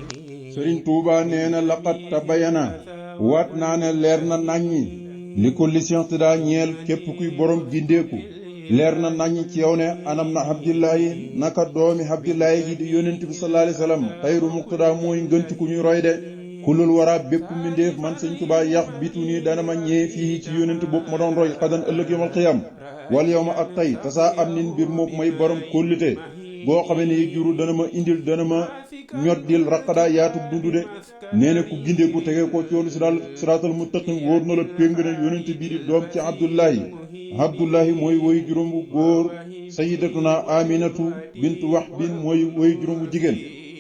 Sëriñ Tuuba nee na laqad tabayana waat naa ne leer na naññi li ko licence daa ñeel képp kuy borom gindeeku leer na naññi ci yow ne anam na Abdillahi naka doomi Abdillahi ji di yonent bi sallallahu alayhi wasallam xayru muqtada mooy ngënt ku ñuy roy de kulul wara bépp mbindeef man Sëriñ Tuuba yax bitu nii dana ma ñee fii ci yonent bopp ma doon roy xadan ëllëg yawmal qiyaam wal yow ma ak tey tasaa am nin mbir mook may borom kóllite boo xamee ne yi juru dana ma indil dana ma ñoddil raqadaa yaatu dundu de nee na ku gindeeku tegee ko ci yoonu siraatal mustaqim wóor na la péng ne yonent bii di doom ci Abdullahi mooy woy juróom bu góor sayyidatuna Aminatu bintu Wahbin mooy woy juróom bu jigéen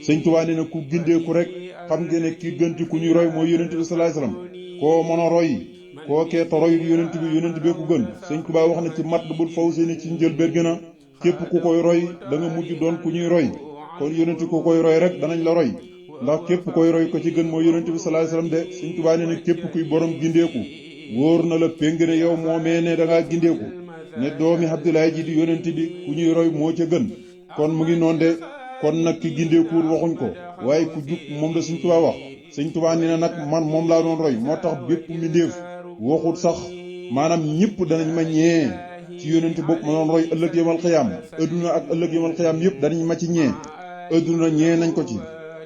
Sëñ Tuubaa nee na ku gindeeku rek xam ngeen ne ki gën ci ku ñuy roy mooy yonent bi sallallahu alayhi wasallam koo mën a roy koo kee te roy yonent bee ku gën Sëñ Tuubaa wax na ci Matlabul Fawzayni ci njëlbéen gën a képp ku koy roy da nga mujj doon ku ñuy roy kon yonent ku koy roy rek danañ la roy ndax képp koy roy ko ci gën mooy yonent bi sallallahu alayhi wasallam de Sëñ Tuubaa nee na képp kuy borom gindeeku wóor na la péng ne yow moomee ne da ngaa gindeeku ne doomi Abdoulaye ji di yonent bi ku ñuy roy moo ca gën kon mu ngi noon de kon nag ki gindeekuwul waxuñ ko waaye ku jub moom la Sëñ Tuubaa wax Sëñ Tuubaa nee na nag man moom laa doon roy moo tax bépp mbindeef waxut sax maanaam ñëpp danañ ma ñee ci yonent bopp ma doon roy ëllëg yawmal qiyaam adduna ak ëllëg yawmal qiyaam yëpp danañ ma ci ñee adduna ñee nañ ko ci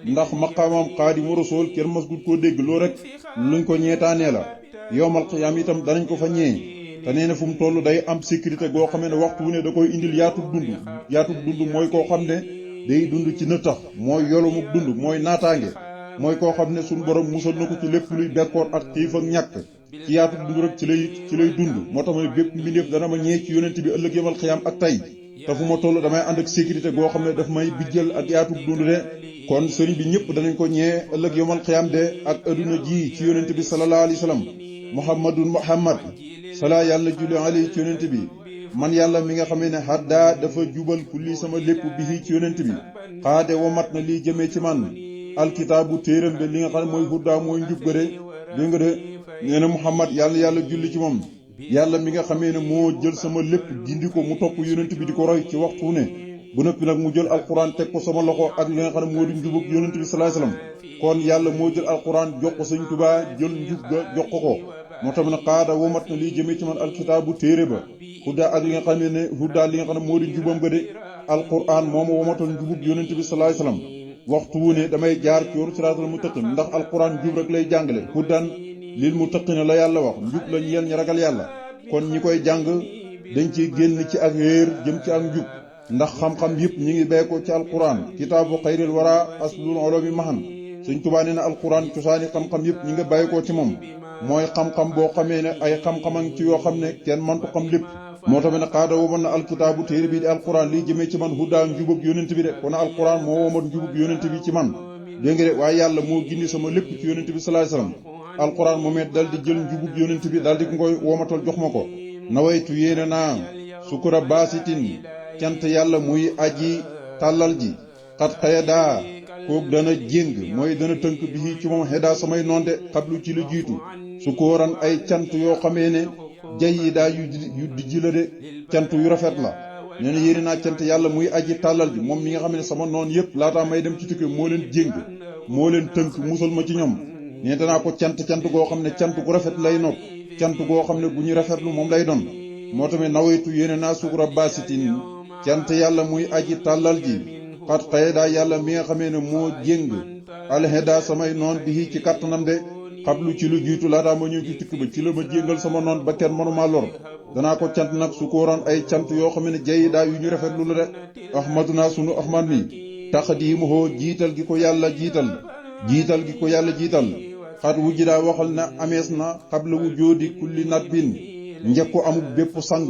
ndax maqaamam Xaadimu Rasuul kenn mas gud koo dégg loo rek luñ ko ñeetaanee la yawmal qiyaam itam danañ ko fa ñee te nee na fu mu toll day am sécurité goo xam ne waxtu wu ne da koy indil yaatu dund mooy koo xam ne day dund ci nëttax mooy yolumuk dund mooy naataange mooy koo xam ne suñu borom musal na ko ci lépp luy bekkoor ak xiif ak ñàkk ci yaatu dund rek ci lay dund moo tax ma ne bépp mbindeef dana ma ñee ci yonent bi ëllëg yawmal qiyaam ak tey te fu ma toll damay ànd ak sécurité goo xam ne daf may bijjal ak yaatu dund de kon sëriñ bi ñëpp danañ ko ñee ëllëg yawmal qiyaam de ak adduna ji ci yonent bi sallallahu alayhi wasallam Muhammad salaa yàlla julli alayhi ci yonent bi man yàlla mi nga xamee ne haddaa dafa jubal kulli sama lépp bi ci yonent bi xaade womat na lii jëmee ci man alkitaabu téeram de li nga xam ne mooy huddaa mooy njub ga de dégg nga de nee na Muhammad yàlla julli ci moom yàlla mi nga xamee ne moo jël sama lépp gindi ko mu topp yonent bi di ko roy ci waxtu ne bu noppi nag mu jël alquran teg ko sama loxo ak li nga xam ne moo di njubug yonent bi sallallahu alayhi wasallam kon yàlla moo jël alquran jox ko Sëñ Tuubaa jël njub ga jox ko moo tax ne xaada womat na lii jëmee ci man alkitaabu téere ba huddaa ak li nga xam ne huddaa li nga xam ne moo di njubam ga de alquran moo ma womatal njubug yonent bi sallallahu alayhi wasallam waxtu wu ne damay jaar ci yoonu siraatal mustaqim ndax alquran njub rek lay jàngale huddan lil muttaqina la yàlla wax njub la ñeel ñi ragal yàlla kon ñi koy jàng dañ ciy génn ci ak réer jëm ci ak njub ndax xam-xam yëpp ñi ngi bay ko ci alquran kitaabu xayril wara aslul ulumi mahan Sëñ Tuubaa nee na alquran cosaani xam-xam yëpp ñi nga bàyyi ko ci moom mooy xam-xam boo xamee ne ay xam-xaman ci yoo xam ne kenn mëntu xam lépp moo tax ne xaada woman na alkitaabu téere bi di alquran lii jëmee ci man huddaa njubug yonent bi de kon alquran moo womat njubug yonent bi ci man dégg nga de waaye yàlla moo gindi sama lépp ci yonent bi sallallahu alayhi wasallam alquran moomet dal di jël njubug yonent bi dal di ngoy womatal jox ma ko nawaytu yéene naa sukura baasitin cant yàlla muy aji tàllal ji xat xayadaa kook dana jéng mooy dana tënk bi ci moom xedaa samay nonde xablu ci lu jiitu su ko waran ay cant yoo xamee ne jay yi daa yu dijji la de cant yu rafet la nee na yéene naa cant yàlla muy aji tàllal ji moom mi nga xam ne sama noon yëpp laataa may dem ci tukki moo leen jéng moo leen tënk musal ma ci ñoom nee danaa ko cant goo xam ne cant gu rafet lay nopp cant goo xam ne gu ñu rafetlu moom lay doon moo tamit nawaytu yéene naa sukura baasitin cant yàlla muy aji tàllal ji xat xaydaa yàlla mi nga xamee ne moo jéng alheda samay noon bi ci kattanam de xablu ci lu jiitu laataa ma ñëw ci tukki ba ci la ma jéngal sama noon ba kenn mënuma lor danaa ko cant nag su ko waroon ay cant yoo xam ne jayidaa yu ñu rafetlu la de ahmaduna sunu ahmad mi taqdimuhu jiital gi ko yàlla jiital xat wujjidaa waxal na amees na xabla wu joodi kulli natbin njëkko amuk bépp sang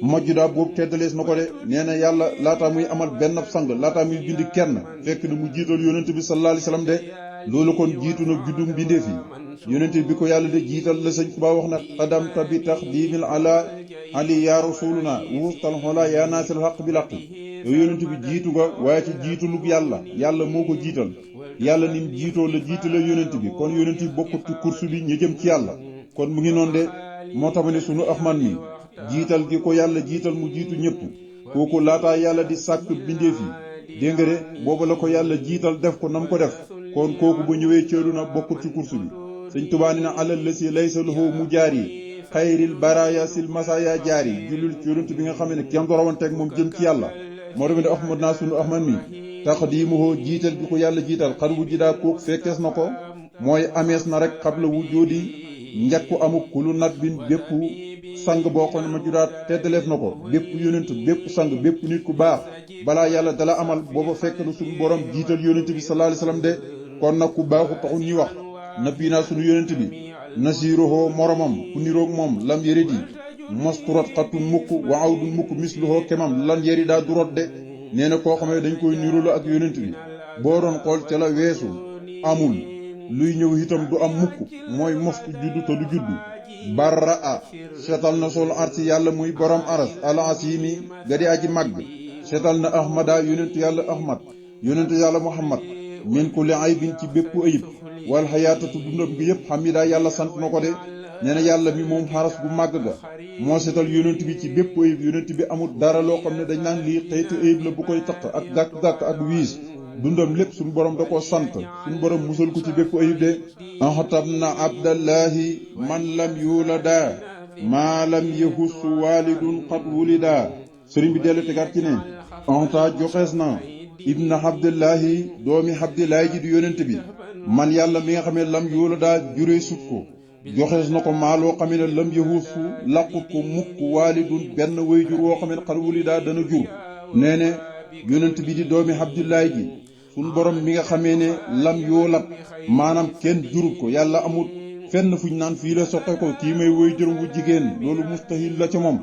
majjudaa boobu teddalees na ko de nee na yàlla laataa muy amal benn sang laataa muy bind kenn fekk na mu jiital yonent bi sallallahu alayhi wasallam de loolu kon jiitu na juddum bindeef yi yonent bi ko yàlla de jiital la Sëñ Tuubaa wax na xadamta bi taxdimil ala ali ya rasuluna wustal xola ya naasil xaq bi laq yow yonent bi jiitu nga waaye ci jiitulug yàlla moo ko jiital yàlla nim jiitoo la jiitala yonent bi kon yonent bi bokkut ci kursu bi ñu jëm ci yàlla kon mu ngi noonu de moo tax ne sunu Ahmad mi jiital gi ko yàlla jiital mu jiitu ñëpp kooku laataa yàlla di sàkk bindeef yi dégg nga de boobu la ko yàlla jiital def ko nam ko def kon kooku bu ñëwee ci àdduna bokkul ci course bi sëñ Tuubaa ni na alal la si laysa lahu mu jaari xayril baraya sil masaya jaari jullul ci yonent bi nga xam ne kenn dorowanteeg moom jëm ci yàlla moo demee ne ahmad naa sunu ahmad mi taqdimuhu jiital bi ko yàlla jiital xar wu ji daa kook fekkees na ko mooy amees na rek xabla wu jóodi njakku amuk kulu nat bin bépp sang boo xam ne ma judaat teddaleef na ko bépp yonent bépp sang bépp nit ku baax balaa yàlla dala amal booba fekk na suñu borom jiital yonent bi sallallahu alayhi wasallam de kon nag ku baaxu taxul ñuy wax nabi naa suñu yonent bi nasiruhoo moromam ku niroog moom lam yëridi mosturat xattun mukk wa awdun mukk misluhoo kemam lan yëri daa du rot de nee na koo xam ne dañ koy nirolu ak yonent bi boo doon xool ca la weesu amul luy ñëw itam du am mukk mooy mostu juddu te du juddu barra a setal na sol arsi yàlla muy borom aras alasimi ga di aji màgg setal na ahmada yonentu yàlla ahmad yonentu yàlla muhammad min kulli aybin ci bépp ayib wal xayaatatu dundam gi yëpp xamida yàlla sant na ko de nee na yàlla mi moom xaras bu màgg ga moo setal yonent bi ci bépp ayib yonent bi amul dara loo xam ne dañ naan lii xëyti ayib la bu koy taq ak gàkk-gàkk ak wiis dundam lépp suñu borom da koo sant suñu borom musal ko ci bépp ayib de anxatab na abdallahi man lam yulada maa lam yahussu walidun qad wulida sëriñ bi dellu tegaat ci ne anxata joxees na ibna abdallahi doomi abdillahi ji di yonent bi man yàlla mi nga xam ne lam yulada juree sut ko joxees na ko maaloo xam ne lam yahussu laqut ko mukk walidun benn wayjur woo xam ne qad wulida dana jur nee ne yonent bi di doomi abdillahi ji suñ borom mi nga xamee ne lam yoolat maanaam kenn jurut ko yàlla amut fenn fuñ naan fii la soqe ko kii may woy juróom bu jigéen loolu mustahil la ca moom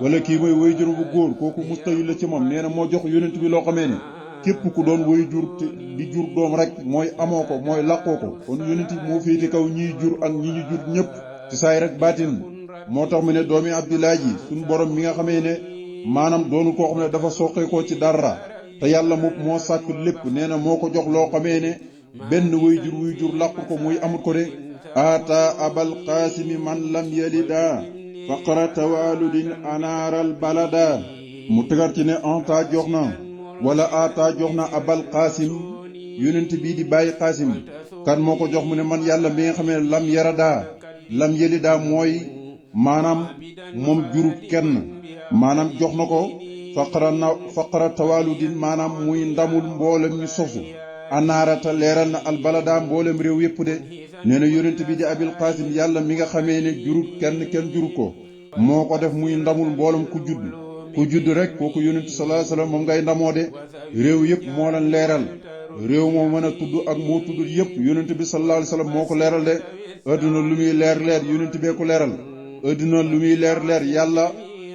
wala kii may woy juróom bu góor kooku mustahil la ca moom nee na moo jox yonent bi loo xamee ne képp ku doon woy jur di jur doom rek mooy amoo ko mooy làqoo ko kon yonent bi moo féete kaw ñiy jur ak ñi ñu jur ñëpp ci saay rek baatin moo tax mu ne doomi abdillahi ji suñ borom mi nga xamee ne maanaam doonu koo xam ne dafa soqe ko ci dara te yàlla moom moo sàkk lépp nee na moo ko jox loo xamee ne benn wuy jur làqu ko muy amut ko de ata abal qaasimi man lam yalida faqra tawaludin anaaral balada mu tegar ci ne anta jox na wala ata jox na abal qaasim yonent bii di bàyyi qaasim kan moo ko jox mu ne man yàlla mi nga xamee ne lam yarada lam yalida mooy maanaam moom jurut kenn maanaam jox na ko faqara tawaludin maanaam muy ndamul mboolem ñu sosu anaarata leeral na albalada mboolem réew yépp de nee na yonent bi di abil qaasim yàlla mi nga xamee ne jurut kenn jurut ko moo ko def muy ndamul mboolem ku judd rek kooku yonent sallallahu alayhi wasallam moom ngay ndamoo de réew yépp moo leen leeral réew moo mën a tudd ak moo tudd yépp yonent bi sallallahu alayhi wasallam moo ko leeral de adduna lu muy leer yonent bee ko leeral adduna lu muy leer yàlla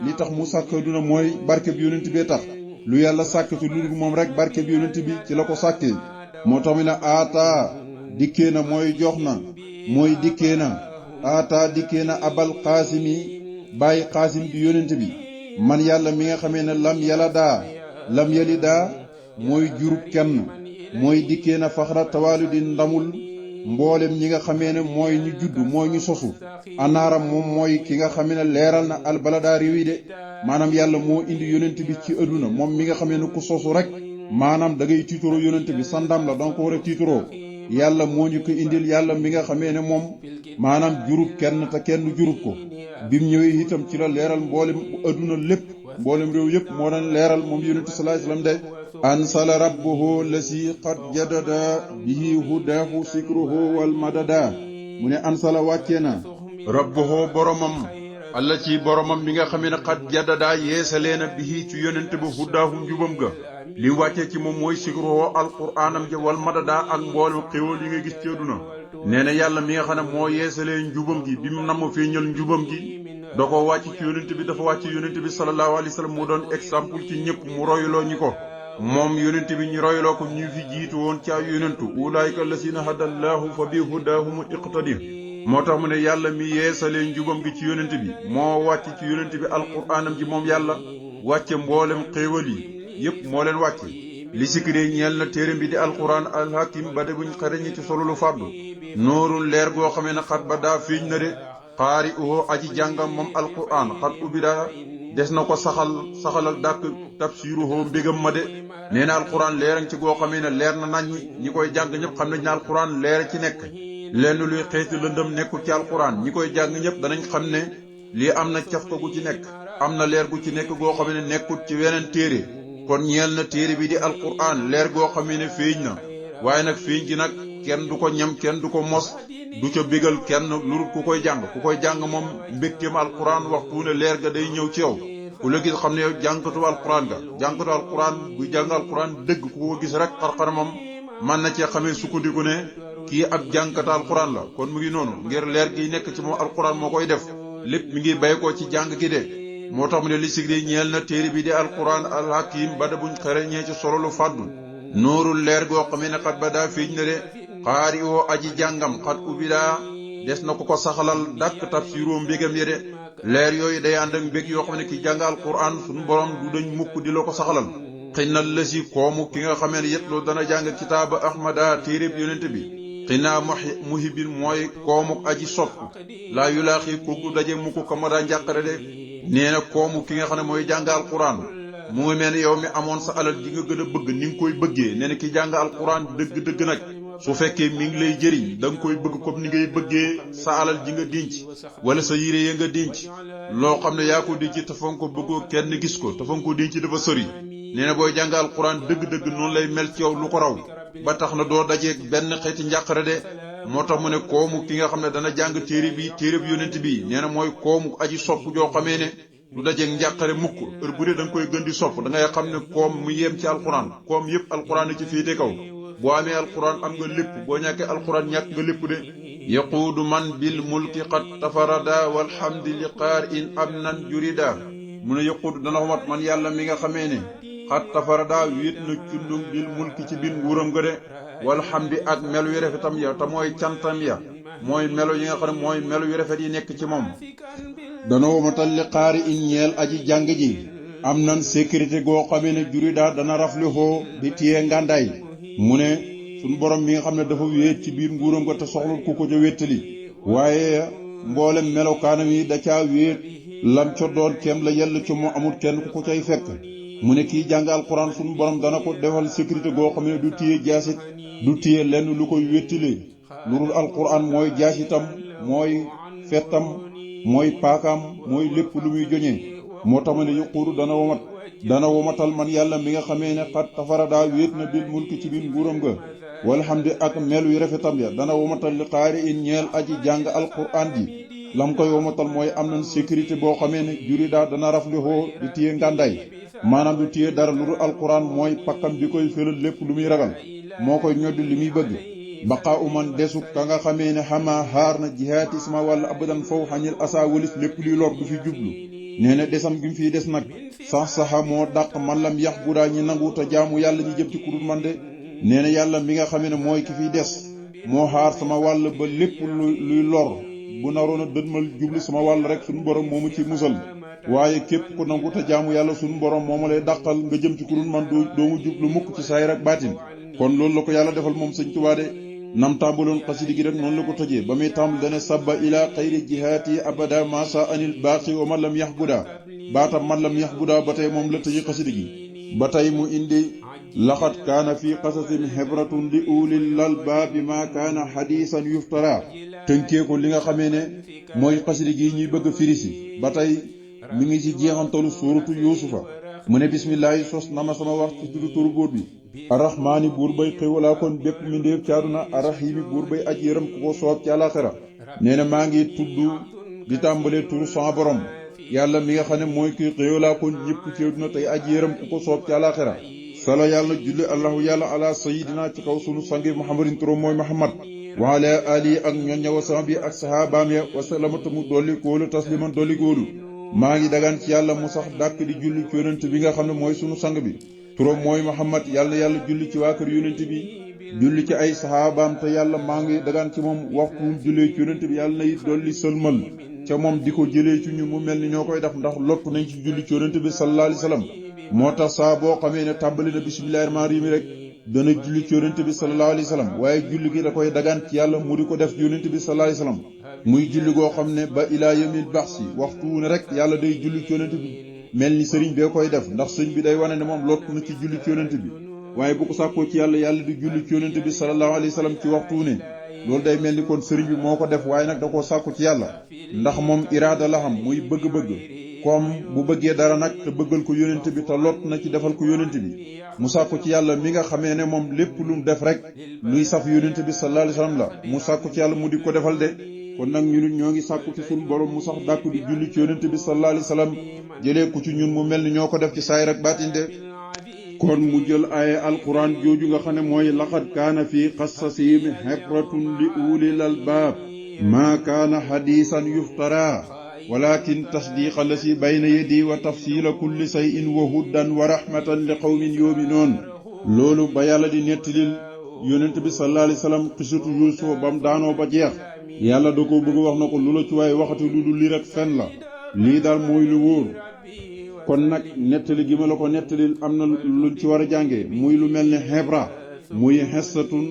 li tax mu sàkk adduna mooy barke bi yonent bee tax lu yàlla sàkk ci lu dul moom rek barke bi yonent bi ci la ko sàkkee moo tax mi ne aata dikkee na mooy jox na mooy dikkee na aata dikkee na abal qaasimi bàyyi qaasim di yonent bi man yàlla mi nga xamee ne lam yalidaa mooy jurub kenn mooy dikkee na faxra tawaaludi ndamul mboolem ñi nga xamee ne mooy ñu judd mooy ñu sosu anaaram moom mooy ki nga xamee ne leeral na albalada réew yi de maanaam yàlla moo indi yonent bi ci adduna moom mi nga xamee ne ku sosu rek maanaam da ngay tiituroo yonent bi sandam la donc war a tiituroo yàlla moo ñu ko indil yàlla mi nga xamee ne moom maanaam jurut kenn te kenn jurut ko bim ñëwee itam ci la leeral mboolem adduna lépp mboolem réew yëpp moo daan leeral moom yonent sallallahu alayhi wasallam de ansala rabbuhu lasi qad jadada bihi hudahu sikruhu wal madada mu ne ansala wàccee na rabbuhu boromam alla ci boromam mi nga xamee ne qad jadada yeesalee na bihi ci yonent ba hudahu njubam ga li wàccee ci moom mooy sikruhu alquraanam ja wal madada ak mboolem xéwal yi nga gis ci àdduna nee na yàlla mi nga xam ne moo yeesalee njubam gi bi mu namm feeñal njubam gi da ko wàcc ci yonent bi dafa wàcc yonent bi sallallahu alayhi wasallam mu doon exemple ci ñëpp mu royloo ñi ko moom yonent bi ñu royloo ko ñu fi jiitu woon ci ay yonentu ulaayika lasina hadallahu fa bi hudahum iqtadir moo tax mu ne yàlla mi yeesalee njubam gi ci yonent bi moo wàcc ci yonent bi alquraanam ji moom yàlla wàcce mboolem xéewal yi yépp moo leen wàcce li sikkiree ñeel na téeram bi di alquran alhakim ba de buñ xareñi ci solulu fàddu noorul leer goo xamee ne xat ba daa fiiñ na de xaari uho aji jàngam moom alquran xat ubbi daa des na ko saxalal dàkk tafsiruhu mbégam ma de. nee na alquran leeran ci goo xamee ne leer na nañ ñi koy jàng ñëpp xam nañ ne alquran leer ci nekk lenn luy xeeti lëndëm nekkul ci alquran ñi koy jàng ñëpp danañ xam ne lii am na cafka gu ci nekk am na leer gu ci nekk goo xamee ne nekkul ci weneen téere kon ñeel na téere bi di alquran leer goo xamee ne feeñ na waaye nag feeñ gi nag kenn du ko ñam kenn du ko mos du ca bégal kenn lu ku koy jàng moom mbégteem alquran waxtu ne leer ga day ñëw ci yow ku la gis xam ne yow jàngkatu alquran bu jàng alquran dëgg ku ko gis rek xarxaramam man na cee xamee sukkandiku ne kii ab jàngkatu alquran la kon mu ngi noonu ngir leer gi nekk ci moom alquran moo koy def lépp mi ngi bay ko ci jàng gi de moo tax mu ne li sigri ñeel na téere bi di alquran alhakim ba da buñ xereñee ci solo lu fàddu noorul leer goo xamee ne xat ba daa fiiñ na de xaari oo aji jàngam xat ubidaa des na ko saxalal dàkk tafsiroo mbégam ya de leer yooyu day ànd ak mbég yoo xam ne ki jàng alquran suñu borom du dañ mukk di la ko saxalal xinnal la si koomu ki nga xamee ne yetloo dana jàng kitaaba ahmada téeréb yonent bi xinaa muhibin mooy koomu aji sopp laa yulaaxi ku du daje mukk kamada njàqare de nee na koomu ki nga xam ne mooy jàng alquran mu ngi mel ne yow mi amoon sa alal ji nga gën a bëgg ni nga koy bëggee nee na ki jàng alquran dëgg-dëgg nag su fekkee mi ngi lay jëriñ da nga koy bëgg comme ni ngay bëggee sa alal ji nga denc wala sa yére ya nga denc loo xam ne yaa ko denc te fa nga ko bëggoo kenn gis ko te fa nga ko denc dafa sori nee na booy jàng alquran dëgg-dëgg noonu lay mel ci yow lu ko raw ba tax na doo dajeeg benn xeeti njàqare de moo tax mu ne koomu ki nga xam ne dana jàng téere bi yonent bi nee na mooy koomu aji sopp joo xamee ne du dajeeg njàqare mukk heure bu dee da nga koy gën di sopp da ngay xam ne koom mu yem ci alquran koom yépp alquran ci féete kaw boo amee alquran am nga lépp boo ñàkkee alquran ñàkk nga lépp de yaquudu man bil mulki qad tafarada walhamdi li qaar in amnan jurida mu ne yaquudu dana xomat man yàlla mi nga xamee ne qad tafarada wéet na cundum bil mulki ci biir nguuram ga de walhamdi ak melu yu rafetam ya te mooy cantam ya mooy melo yi nga xam ne mooy melo yu rafet yi nekk ci moom dana womatal li qaari in ñeel aji jàng ji am nan sécurité goo xamee ne jurida dana rafli xoo di téye ngàndaay mu ne suñu borom mi nga xam ne dafa wéet ci biir nguuram ko te soxlul ku ko ca wéttali waaye mboolem melokaanam yi da caa wéet lam co doon kem la yell ci mu amul kenn ku ko cay fekk mu ne kii jàng alquran suñu borom dana ko defal sécurité goo xam ne du téye jaasit du téye lenn lu koy wéttali lu dul alquran mooy jaasitam mooy fettam mooy paakaam mooy lépp lu muy joñee moo tax ma ne yuquuru dana womatal man yàlla mi nga xamee ne xat tafaradaa wéet na bil mulki ci biir nguuram ga walhamdi ak melu yu rafetam ya dana womatal li xaari in ñeel aji jàng alquran ji lam koy womatal mooy am nañ sécurité boo xamee ne jurida dana rafli xoo di téye ngàndaay maanaam du téye dara lu dul alquran mooy pakkam bi koy fëlal lépp lu muy ragal moo koy ñoddi li muy bëgg baqaa uman desu ka nga xamee ne xamaa xaar na jihaati sama wàlla abadan faw xañil asa walis lépp luy lor du fi jublu nee na desam gi mu fiy des nag saxa moo dàq man lam yax bu daa ñi nangu te jaamu yàlla ñi jëm ci kurut man de nee na yàlla mi nga xamee ne mooy ki fiy des moo xaar sama wàll ba lépp luy lor bu naroon a dëdmal jublu sama wàll rek suñu borom moomu ci musal waaye képp ku nangu te jaamu yàlla suñu borom mooma lay dàqal nga jëm ci kurut man doomu jublu mukk ci saayir ak baatin kon loolu la ko yàlla defal moom sëñ Tuubaa de nam tàmbaloon xasidi gi rek noonu la ko tëjee ba muy tàmbal dane sabba ila xayri jihaati abada masa anil baaqi wa man lam yax buda baatam man lam yax buda ba tey moom la tëji xasidi gi ba tey mu indi laxat kaana fi qasasin xibratun li ulil lal baabi ma kaana xadiisan yuftara tënkee ko li nga xamee ne mooy xasidi gi ñuy bëgg firisi ba tey mi ngi ci jeexantalu suuratu yuusufa mu ne bismillaahi sos nama sama wax ci tuddu turu buur bi arrahmaani buur bay xéwalaa kon bépp mi ndéef ci àdduna arrahiimi buur bay aj yërëm ku ko soob ci àlaxira nee na maa ngi tudd di tàmbalee turu sama borom yàlla mi nga xam ne mooy kii xéwalaa kon ñëpp ci àdduna tey aj yërëm ku ko soob ci àlaxira sala yàlla julli allahu yàlla ala sayidina ci kaw sunu sangi muhammadin turam mooy muhammad wa ala ali ak ñoñña wa sahbi ak sahabaam ya wasalamata mu dolli góolu tasliman dolli góolu maa ngi dagaan ci yàlla mu sax dàkk di julli ci yonent bi nga xam ne mooy sunu sang bi turam mooy Muhammad yàlla julli ci waa kër yonent bi julli ci ay saxaabaam te yàlla maa ngi dagaan ci moom waxtu mu jullee ci yonent bi yàlla na it dolli sëlmal ca moom di ko jëlee ci ñun mu mel ni ñoo koy def ndax lottu nañ ci julli ci yonent bi sallallahu alayhi wasallam moo tax saa boo xamee ne tàmbali na bismillahir rahmanir rahim rek dana julli ci yonent bi sallallahu alayhi wasallam waaye julli gi da koy dagaan ci yàlla mu di ko def ci yonent bi sallallahu alayhi wasallam muy julli goo xam ne ba ilaa yamil baxsi waxtu ne rek yàlla day julli ci yonent bi mel ni sëriñ bee koy def, ndax sëñ bi day wane ne moom lott na ci julli ci yonent bi, waaye bu ko sàkkoo ci yàlla, yàlla di julli ci yonent bi sallallahu alayhi wa sallam ci waxtu ne, loolu day mel ni kon sëriñ bi moo ko def, waaye nag da koo sàkku ci yàlla, ndax moom iraada la xam, muy bëgg-bëgg. comme bu bëggee dara nag te bëggal ko yonent bi te lott na ci defal ko yonent bi, mu sàkku ci yàlla mi nga xamee ne moom lépp lu mu def rek luy saf yonent bi sallallahu alayhi wa sallam la, mu sàkku ci yàlla mu di ko defal de. kon nag ñu nit ñoo ngi sàkku ci sunu borom mu sax dàkk di julli ci yonent bi sallallahu alayhi wa sallam, jëlee ku ci ñun mu mel ni ñoo ko def ci saayir ak baatin de. kon mu jël aaya alquran jooju nga xam ne mooy laqad kaana fii qasasihim ibratun li ulil albaab maa kaana hadiisan yuftara walakin tasdiqa lasi bayna yadi wa tafsila kulli shay'in wa hudan wa rahmatan li qawmin yu'minun. loolu ba yàlla di nettalil yonent bi sallallahu alayhi wa sallam xisatu Yuusufa bam daanoo ba jeex, yàlla da ko bëgg wax na ko lu la ci waaye waxati lu dul li rek fen la, lii daal mooy lu wóor. kon nag nettali gi ma la ko nettalil am na luñ ci war a jàngee, muy lu mel ne xebra, muy xessatun,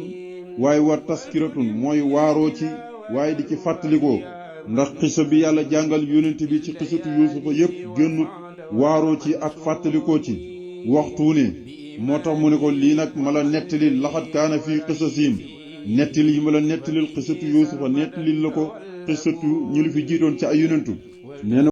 waaye wa taskiratun mooy waaroo ci waaye di ci fàttalikoo, ndax xisa bi yàlla jàngal yonent bi ci xisatu Yuusufa yépp génnut waaroo ci ak fàttalikoo ci waxtu ne. moo tax mu ne ko lii nag ma la nettalil laxat kaana fii qisasihim, nettali yi ma la nettalil xisatu Yuusufa nettalil la ko xisatu ñu li fi jiitoon ci ay yonentu nee na